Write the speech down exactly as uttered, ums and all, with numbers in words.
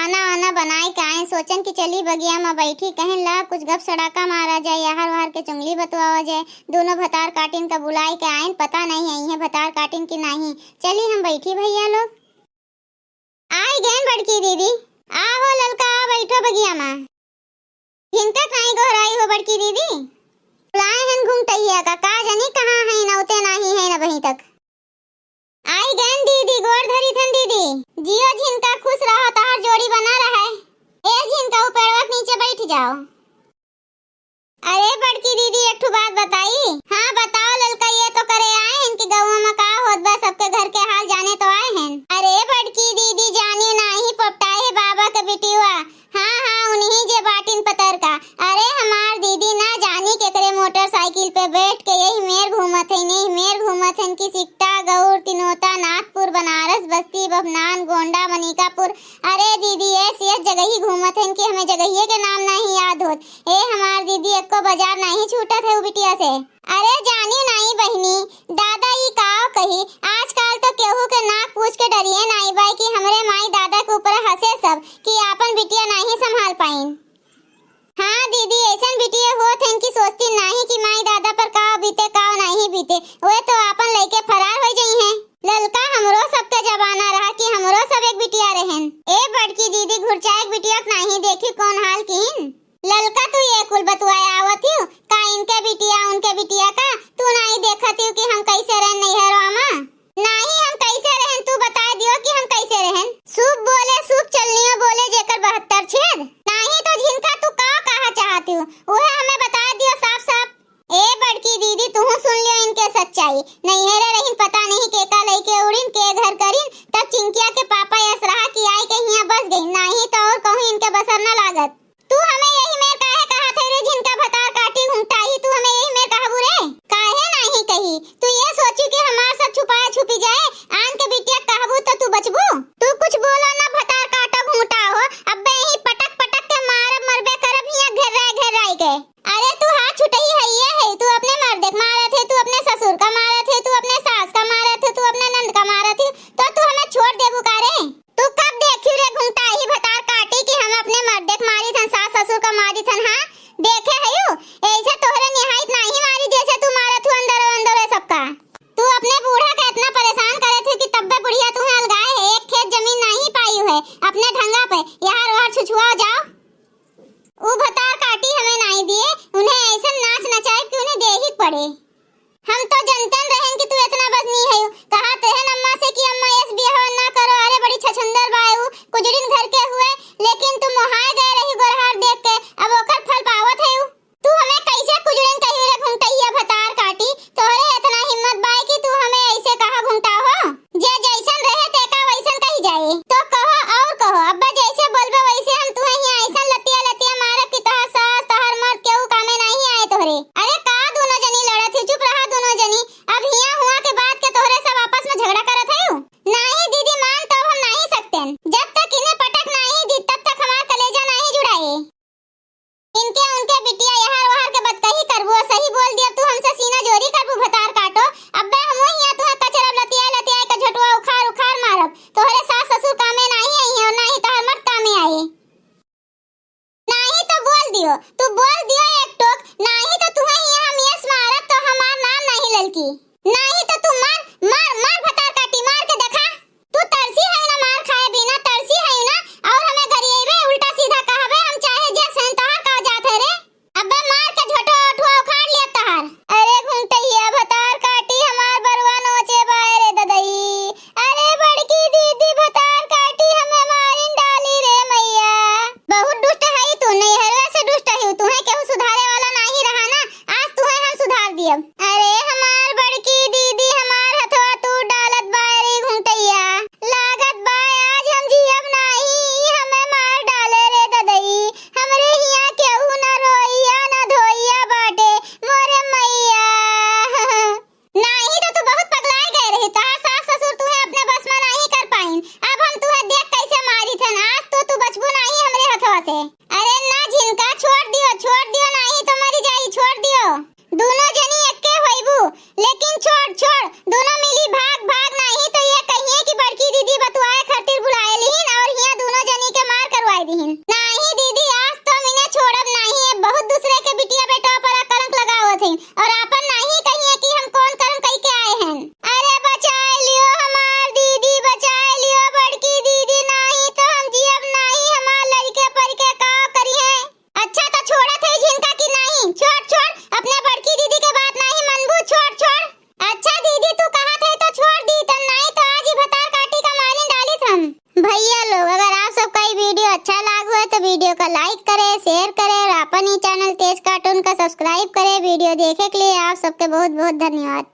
खाना वाना बनाए के आएन, सोचेन कि चली बगिया मा बैठी, कहेन ला कुछ गप सड़ाका मारा जाए, याहर वाहर के चुंगली बतवावा जाए। दोनों भतार काटिन का बुलाए के आएन, पता नहीं अइहें भतार काटिन कि नहीं। चली हम बैठी भइया लोग। आइ गएन बड़की दीदी। आ हो ललका, आ बैठो बगिया मा। झिनका काई गोहराई हो बड़की दीदी? बुलाए हन घुंघटहिया का, का जनी कहाँ हइन, अउते नाहीं हइन अबहीं तक। आइ गएन दीदी, गोड़ धरी थन दीदी। जियो झिनका, खुश रहा, तहार जोड़ी बना रहे। ए झिनका, उ पेड़वा के नीचे बैठ जाओ। अरे बड़की दीदी, एक ठो बात बताई। हाँ बताओ ललका, ये तो करे आए हन कि गौवा मा का होत बा, सबके घर के हाल जाने तो आए हन। अरे बड़की दीदी, जाने नाही पोपटाए बाबा के बिटिया। हाँ, हाँ, उन्हीं जे बाटिन पतरका। अरे हमार दीदी, ना जानी केकरे मोटरसाइकिल पे बैठ के यही मेर घूमत हइन, यही मेर घूमत हइन कि सिकटा, गौर, तिनोता, नाथपुर, बनारस, बस्ती, बभनान, गोंडा, मनिकापुर। अरे दीदी, ऐसी ऐसी जगही घूमत हइन कि हमें जगहिए के नाम नहीं याद होत। ए हमार दीदी, एको बाजार नहीं छूटत है उ बिटिया से। अरे जानी नाई बहिनी, दादा ई काव कही, आजकल तो केहू के नाक पूछ के डरिए नाई बाय कि हमरे माई दादा के ऊपर हंसे सब कि आपन बिटिया नाहीं संभाल पाइन। हाँ दीदी, ऐसन बिटिया होत हन कि सोचती नाहीं कि माई दादा पर काव बीते, काव नाहीं बीते, वे तो आपन लइके फरार हो जइहें। ललका, हमरो सबके जमाना रहा कि हमरो सब एक बिटिया रहन। ए बड़की दीदी, घुरचा एक बिटिया के नाहीं देखी कौन हाल किहिन। ललका, तू ये कुल बतुआए आवत हिउ का? इनके बिटिया, उनके बिटिया का तू नाई देखत हिउ कि हम कैसे रहन नैहरवा मा? नाहीं हम कैसे रहन, तू बताए दियो कि हम कैसे रहन। सूप बोले, सूप चलनियो बोले, जेकर बहत्तर छेद। नाहीं तो झिनका, तू का कहा चाहत हिउ, उहे हमें बताए दियो साफ साफ। ए बड़की दीदी, तुहू सुन लियो इनके सच्चाई। नैहरे रहिन, पता नहीं के का लइके उड़िन, के घर करिन, तब चिंकिया के पापा यस रहा कि आइ के हियां बस गइन, नाहीं तो और कहूँ इनके बसर न लागत। तू हमें यही मेर काहे कहत है रे झिनका भतार काटी घुंघटाही, तू हमें यही मेर कहबू रे? काहे नाहीं कही? तू ये सोची कि हमार सब छुपाए छुपी जाए, आन के बिटिया कहबू तो तू बचबू? तू कुछ बोला ना भतार काटो घुंघटा हो, अब्बे यही पटक पटक के मारब, मरबे करब हियां घेर्राए घेर्राए के। अरे तू हाथ छुटही है, ये है, तू अपने मर्दे के मारत है, तू अपने ससुर का मारत है, तू अपने सास का मारत है, तू अपने नंद का मारत है, तो तू हमें छोड़ देबू का रे? तू कब देखियो रे घुंघटाही भतार काटी कि हम अपने मर्दे के मारी थन, सास ससुर का मारी थन, हाँ? देखे हयू, ऐसे तोहरे निहायत नाही मारी जैसे तू मारत हू अंदर अंदर सबका। तू अपने बूढ़ा के इतना परेशान करे थी कि तब्बे बुढ़िया तुहे अलगाए है, एक खेत जमीन नाही पाई है अपने ढंगा पे, यार वार छुछुआ जाओ। उ भतार काटी हमें नाही दिए, उन्हें ऐसन नाच नचाए कि उन्हें देही के पड़े। हम तो जनतन रहन कि तू इतना बजनी है। कहा तहन अम्मा से कि अम्मा एस बियाह ना करो, अरे बड़ी छछुंदर बायू, कुजड़िन घर के हुए, लेकिन तू मोहाय गए रही गोरहार देख के, अब ओकर फल पावत है। तू हमें कैसे कुजड़िन कही रे घुंघटैया भतार काटी, तोहरे इतना हिम्मत बाय कि तू हमें ऐसे कहा घुंघटा हो? जे जैसन रहे तेका वैसन कही जाए। तो कहो और कहो, अब्बा जैसे बोलबे वैसे हम तुहे हियां ऐसन लतिया लतिया मारब कि तोहर सास, तोहर मर्द केहू कामे नहीं आए तोहरे। अरे का दोनों जनी लड़त ही, चुप रहा दोनों जनी। अब हियां हुआ के बाद के तोहरे सब आपस में झगड़ा करत है? नाही दीदी मान तो हम नाही सकतेन। जब तक इन्हें पटक नाही दी तब तक हमार कलेजा नाही जुड़ाए। इनके उनके बिटिया यहार वहार के बतकही करबू, सही बोल दिया तू हमसे सीना जोरी करबू भतार काटो। अब्बे हमू हियां तुहे कचरब लतियाए लतियाए के झोटवा उखार उखार मारब। तोहरे सास ससुर कामे नाही आई है और नाही तोहर मर्द कामे आई। नाही तो बोल दियो, तू बोल दियो एक टोक, नाही तो तुहे हियां हम यस मारब तो हमार नाम नाही ललकी। नाही तो तू मार, मार, मार भतार काटी, मार के देखा। तू तरसी है ना मार खाए बिना, तरसी है ना, और हमें गरिएबे, उल्टा सीधा कहबे, हम चाहे जे सहन तोहार का जात है रे। अबे मार के झोटवा ओठवा उखाड़ लिया तोहार। अरे घुंघटैया भतार काटी हमार बरुआ नोचे बाय रे ददई। अरे बड़की दीदी भतार काटी हमें मारिन डाली रे मैया। बहुत दुष्ट है तू, नैहरवा से दुष्ट है, तुहे केहू सुधारे वाला नाही रहा ना, आज तुहे हम सुधार दियब। अरे हमार बड़की दीदी, हमार हथवा तू डालत बाय रे घुंघटैया। लागत बा आज हम जियब नाही, ई हमें मार डाले रे ददई। हमरे हियां केहू ना रोइया ना धोइया बाटे, मोरे मैया। नाही तो तू बहुत पगलाए गए रही, तोहार सास ससुर तुहे अपने बस में नाही कर पाइन। अब हम तुहे देख कैसे मारी थन, आज तो तू बचबू नाही हमरे हथवा से। अरे ना झिनका, छोड़ दियो, छोड़ दियो, नाही तो मरी जाई, छोड़ दियो। दोनों जनी एक्के होइबू, लेकिन छोड़, छोड़, दोनों मिली भाग, भाग, नाही तो ये कहिए कि बड़की दीदी बतुआए खातिर बुलाए लीन और हियां दोनों जनी के मार कर सबके बहुत बहुत धन्यवाद।